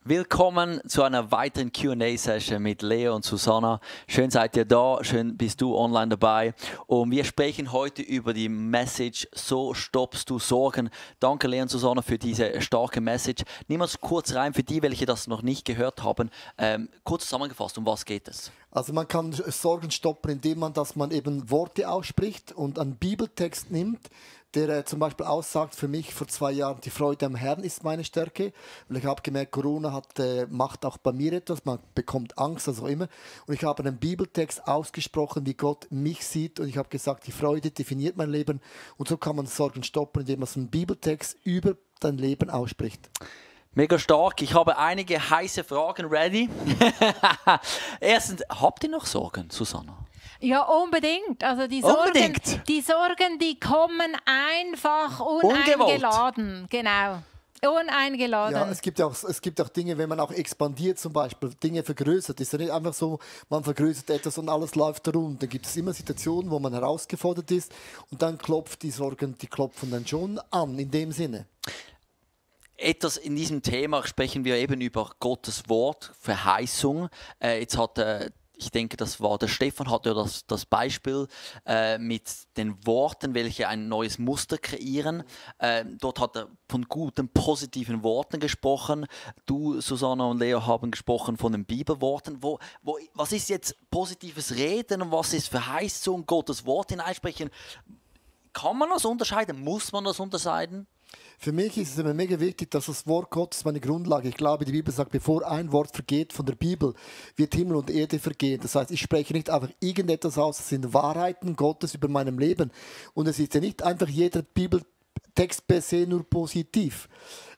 Willkommen zu einer weiteren Q&A-Session mit Leo und Susanna. Schön seid ihr da, schön bist du online dabei. Und wir sprechen heute über die Message «So stoppst du Sorgen». Danke Leo und Susanna für diese starke Message. Nehmen wir uns kurz rein, für die, welche das noch nicht gehört haben. Kurz zusammengefasst, um was geht es? Also man kann Sorgen stoppen, indem man eben Worte ausspricht und einen Bibeltext nimmt, der zum Beispiel aussagt für mich vor 2 Jahren, die Freude am Herrn ist meine Stärke. Und ich habe gemerkt, Corona macht auch bei mir etwas, man bekommt Angst, was auch immer. Und ich habe einen Bibeltext ausgesprochen, wie Gott mich sieht. Und ich habe gesagt, die Freude definiert mein Leben. Und so kann man Sorgen stoppen, indem man so einen Bibeltext über dein Leben ausspricht. Mega stark. Ich habe einige heiße Fragen ready. Erstens, habt ihr noch Sorgen, Susanna? Ja, unbedingt. Also die Sorgen, die kommen einfach uneingeladen. Genau. Uneingeladen. Ja, es gibt auch Dinge, wenn man auch expandiert zum Beispiel, Dinge vergrößert. Es ist ja nicht einfach so, man vergrößert etwas und alles läuft rund. Dann gibt es immer Situationen, wo man herausgefordert ist und dann klopft die Sorgen, die klopfen dann schon an, in dem Sinne. Etwas in diesem Thema sprechen wir eben über Gottes Wort, Verheißung. Ich denke, das war der Stefan, hatte ja das Beispiel mit den Worten, welche ein neues Muster kreieren. Dort hat er von guten, positiven Worten gesprochen. Du, Susanna und Leo haben gesprochen von den Bibelworten. Was ist jetzt positives Reden und was ist Verheißung, Gottes Wort hineinsprechen? Kann man das unterscheiden? Muss man das unterscheiden? Für mich ist es immer mega wichtig, dass das Wort Gottes meine Grundlage. Ich glaube, die Bibel sagt, bevor ein Wort vergeht von der Bibel, wird Himmel und Erde vergehen. Das heißt, ich spreche nicht einfach irgendetwas aus, es sind Wahrheiten Gottes über meinem Leben. Und es ist ja nicht einfach jeder Bibeltext per se nur positiv.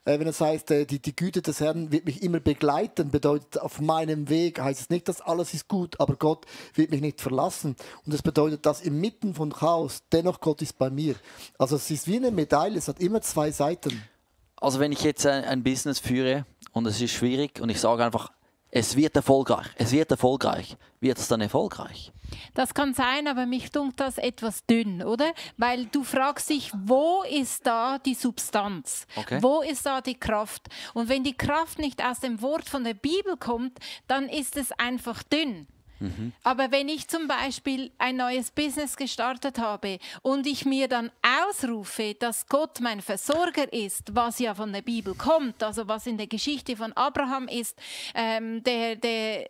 Wenn es heißt, die Güte des Herrn wird mich immer begleiten, bedeutet auf meinem Weg, heißt es nicht, dass alles ist gut, aber Gott wird mich nicht verlassen. Und das bedeutet, dass inmitten von Chaos, dennoch Gott ist bei mir. Also es ist wie eine Medaille, es hat immer 2 Seiten. Also wenn ich jetzt ein Business führe und es ist schwierig und ich sage einfach, es wird erfolgreich, wird es dann erfolgreich? Das kann sein, aber mich dunkt das etwas dünn, oder? Weil du fragst dich, wo ist da die Substanz? Okay. Wo ist da die Kraft? Und wenn die Kraft nicht aus dem Wort von der Bibel kommt, dann ist es einfach dünn. Aber wenn ich zum Beispiel ein neues Business gestartet habe und ich mir dann ausrufe, dass Gott mein Versorger ist, was ja von der Bibel kommt, also was in der Geschichte von Abraham ist, der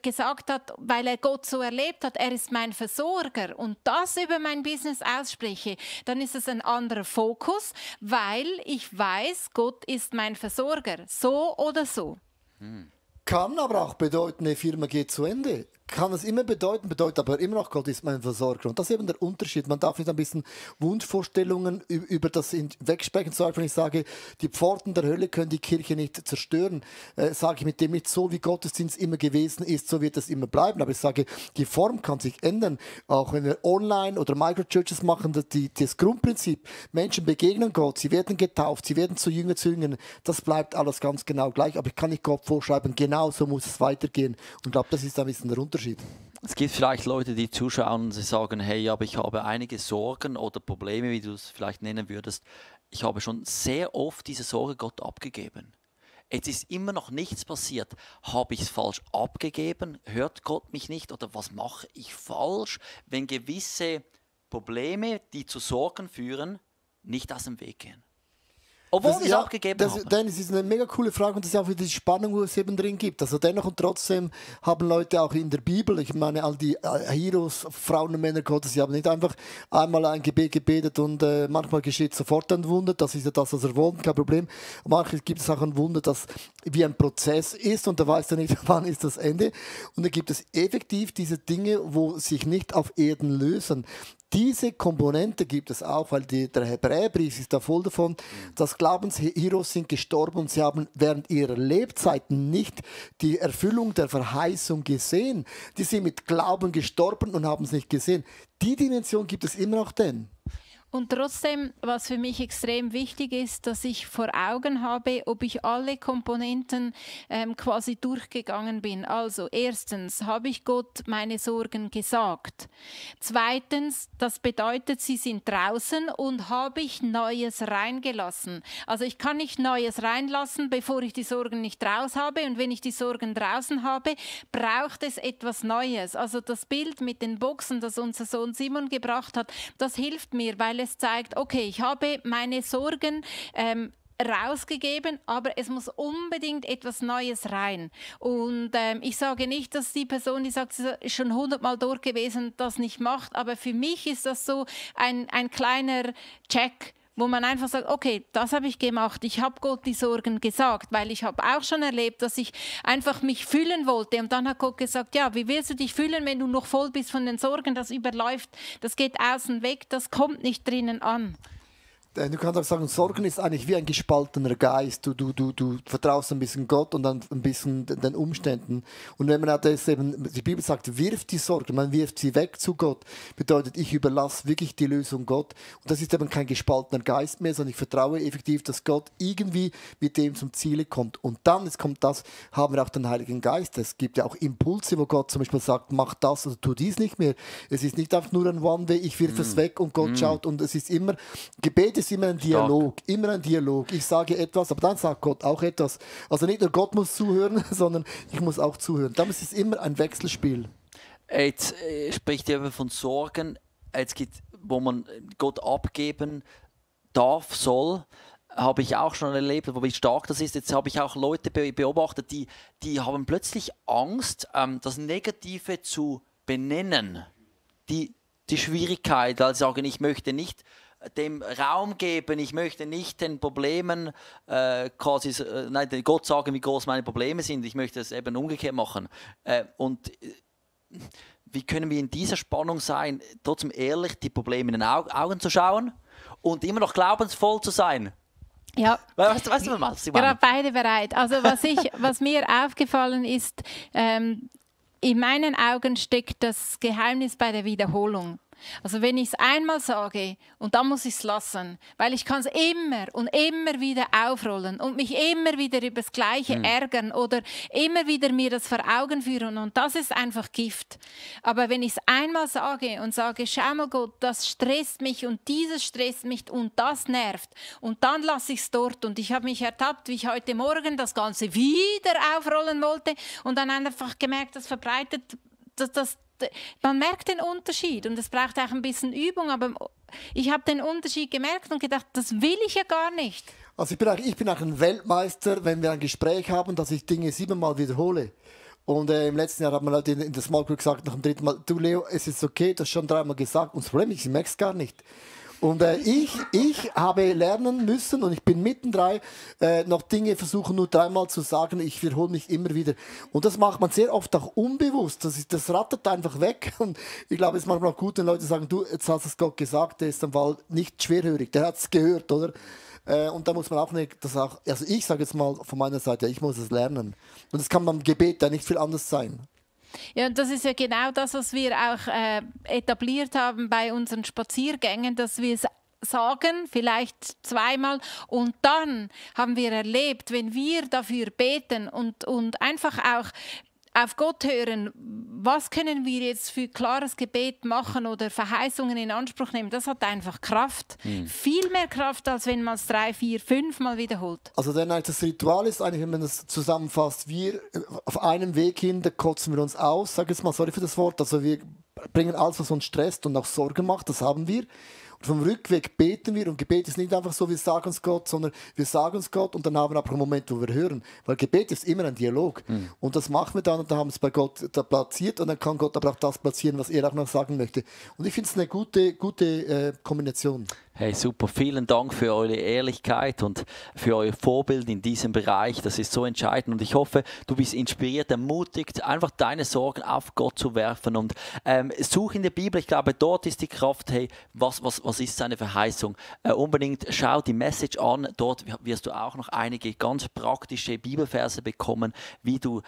gesagt hat, weil er Gott so erlebt hat, er ist mein Versorger und das über mein Business ausspreche, dann ist es ein anderer Fokus, weil ich weiß, Gott ist mein Versorger, so oder so. Kann aber auch bedeuten, eine Firma geht zu Ende. Kann es immer bedeuten, bedeutet aber immer noch, Gott ist mein Versorger. Und das ist eben der Unterschied. Man darf nicht ein bisschen Wunschvorstellungen über das wegsprechen. Zum Beispiel, wenn ich sage, die Pforten der Hölle können die Kirche nicht zerstören, sage ich mit dem nicht, so wie Gottesdienst immer gewesen ist, so wird es immer bleiben. Aber ich sage, die Form kann sich ändern. Auch wenn wir online oder Microchurches machen, das Grundprinzip, Menschen begegnen Gott, sie werden getauft, sie werden zu Jüngern, das bleibt alles ganz genau gleich. Aber ich kann nicht Gott vorschreiben, genau so muss es weitergehen. Und ich glaube, das ist ein bisschen der Unterschied. Es gibt vielleicht Leute, die zuschauen und sie sagen, hey, aber ich habe einige Sorgen oder Probleme, wie du es vielleicht nennen würdest. Ich habe schon sehr oft diese Sorge Gott abgegeben. Jetzt ist immer noch nichts passiert. Habe ich es falsch abgegeben? Hört Gott mich nicht? Oder was mache ich falsch, wenn gewisse Probleme, die zu Sorgen führen, nicht aus dem Weg gehen? Obwohl ich es abgegeben habe. Das ist eine mega coole Frage und das ist auch wieder die Spannung, wo es eben drin gibt. Also dennoch und trotzdem haben Leute auch in der Bibel, ich meine all die Heroes, Frauen und Männer Gottes, sie haben nicht einfach einmal ein Gebet gebetet und manchmal geschieht sofort ein Wunder, das ist ja das, was er wollte, kein Problem. Manchmal gibt es auch ein Wunder, das wie ein Prozess ist und da weiß er nicht, wann ist das Ende. Und da gibt es effektiv diese Dinge, wo sich nicht auf Erden lösen. Diese Komponente gibt es auch, weil der Hebräerbrief ist da voll davon, dass Glaubensheroes sind gestorben und sie haben während ihrer Lebzeiten nicht die Erfüllung der Verheißung gesehen. Die sind mit Glauben gestorben und haben es nicht gesehen. Die Dimension gibt es immer noch denn. Und trotzdem, was für mich extrem wichtig ist, dass ich vor Augen habe, ob ich alle Komponenten quasi durchgegangen bin. Also erstens, habe ich Gott meine Sorgen gesagt? Zweitens, das bedeutet, sie sind draußen und habe ich Neues reingelassen? Also ich kann nicht Neues reinlassen, bevor ich die Sorgen nicht raus habe. Und wenn ich die Sorgen draußen habe, braucht es etwas Neues. Also das Bild mit den Boxen, das unser Sohn Simon gebracht hat, das hilft mir, weil es zeigt, okay, ich habe meine Sorgen rausgegeben, aber es muss unbedingt etwas Neues rein. Und ich sage nicht, dass die Person, die sagt, sie ist schon 100-mal dort gewesen, das nicht macht, aber für mich ist das so ein kleiner Check, wo man einfach sagt, okay, das habe ich gemacht, ich habe Gott die Sorgen gesagt, weil ich habe auch schon erlebt, dass ich einfach mich fühlen wollte und dann hat Gott gesagt, ja, wie willst du dich fühlen, wenn du noch voll bist von den Sorgen, das überläuft, das geht außen weg, das kommt nicht drinnen an. Du kannst auch sagen, Sorgen ist eigentlich wie ein gespaltener Geist. Du vertraust ein bisschen Gott und dann ein bisschen den Umständen. Und wenn man das eben, die Bibel sagt, wirft die Sorgen, man wirft sie weg zu Gott, bedeutet, ich überlasse wirklich die Lösung Gott. Und das ist eben kein gespaltener Geist mehr, sondern ich vertraue effektiv, dass Gott irgendwie mit dem zum Ziele kommt. Und dann, jetzt kommt das, haben wir auch den Heiligen Geist. Es gibt ja auch Impulse, wo Gott zum Beispiel sagt, mach das oder tu dies nicht mehr. Es ist nicht einfach nur ein One-Way, ich wirf es weg und Gott schaut. Und es ist immer, Gebet ist immer ein Dialog, immer ein Dialog. Ich sage etwas, aber dann sagt Gott auch etwas. Also nicht nur Gott muss zuhören, sondern ich muss auch zuhören. Damit ist es immer ein Wechselspiel. Jetzt spricht ihr von Sorgen, jetzt gibt, wo man Gott abgeben darf, soll. Habe ich auch schon erlebt, wie stark das ist. Jetzt habe ich auch Leute beobachtet, die haben plötzlich Angst, das Negative zu benennen. Die Schwierigkeit, also sagen, ich möchte nicht dem Raum geben, ich möchte nicht den Problemen Gott sagen, wie groß meine Probleme sind, ich möchte es eben umgekehrt machen. Wie können wir in dieser Spannung sein, trotzdem ehrlich die Probleme in den Augen zu schauen und immer noch glaubensvoll zu sein? Ja, weißt du, was ich meine? Gerade beide bereit. Also was mir aufgefallen ist, in meinen Augen steckt das Geheimnis bei der Wiederholung. Also wenn ich es einmal sage und dann muss ich es lassen, weil ich kann es immer und immer wieder aufrollen und mich immer wieder über das Gleiche ärgern oder immer wieder mir das vor Augen führen und das ist einfach Gift. Aber wenn ich es einmal sage und sage, schau mal Gott, das stresst mich und dieses stresst mich und das nervt und dann lasse ich es dort und ich habe mich ertappt, wie ich heute Morgen das Ganze wieder aufrollen wollte und dann einfach gemerkt, das verbreitet, man merkt den Unterschied und es braucht auch ein bisschen Übung, aber ich habe den Unterschied gemerkt und gedacht, das will ich ja gar nicht. Also ich bin auch ein Weltmeister, wenn wir ein Gespräch haben, dass ich Dinge 7-mal wiederhole. Und im letzten Jahr hat man Leute in der Small Group gesagt, nach dem 3. Mal, du Leo, es ist okay, du hast schon 3-mal gesagt. Und das Problem ist, ich merke es gar nicht. Und ich habe lernen müssen und ich bin mittendrin noch Dinge versuchen nur 3-mal zu sagen, ich wiederhole mich immer wieder. Und das macht man sehr oft auch unbewusst. Das rattert einfach weg. Und ich glaube, es ist manchmal auch gut, wenn Leute sagen, du, jetzt hast es Gott gesagt, der ist dann Fall nicht schwerhörig, der hat es gehört, oder? Und da muss man auch nicht, also ich sage jetzt mal von meiner Seite, ich muss es lernen. Und das kann beim Gebet ja nicht viel anders sein. Ja, und das ist ja genau das, was wir auch etabliert haben bei unseren Spaziergängen, dass wir es sagen, vielleicht 2-mal und dann haben wir erlebt, wenn wir dafür beten und einfach auch auf Gott hören, was können wir jetzt für klares Gebet machen oder Verheißungen in Anspruch nehmen, das hat einfach Kraft. Viel mehr Kraft, als wenn man es 3, 4, 5 Mal wiederholt. Also das Ritual ist eigentlich, wenn man das zusammenfasst, wir auf einem Weg hin, da kotzen wir uns aus, sag jetzt mal, sorry für das Wort, also wir bringen alles, was uns stresst und auch Sorgen macht, das haben wir. Vom Rückweg beten wir und Gebet ist nicht einfach so, wir sagen es Gott, sondern wir sagen es Gott und dann haben wir aber einen Moment, wo wir hören. Weil Gebet ist immer ein Dialog. Und das machen wir dann und da haben wir es bei Gott da platziert und dann kann Gott aber auch das platzieren, was er auch noch sagen möchte. Und ich finde es eine gute Kombination. Hey, super. Vielen Dank für eure Ehrlichkeit und für euer Vorbild in diesem Bereich. Das ist so entscheidend und ich hoffe, du bist inspiriert, ermutigt, einfach deine Sorgen auf Gott zu werfen und such in der Bibel. Ich glaube, dort ist die Kraft. Hey, was ist seine Verheißung? Unbedingt schau die Message an. Dort wirst du auch noch einige ganz praktische Bibelverse bekommen, die du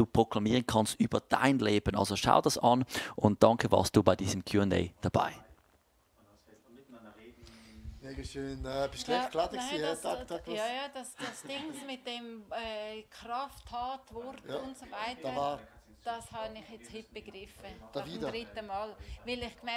proklamieren kannst über dein Leben. Also schau das an und danke, warst du bei diesem Q&A dabei. Mega schön. Bist du recht geladen gewesen? Das Ding mit dem Kraft, Tat, Wort und so weiter, Da war das habe ich jetzt heute begriffen. Da Nach dem wieder. 3. Mal. Weil ich gemerkt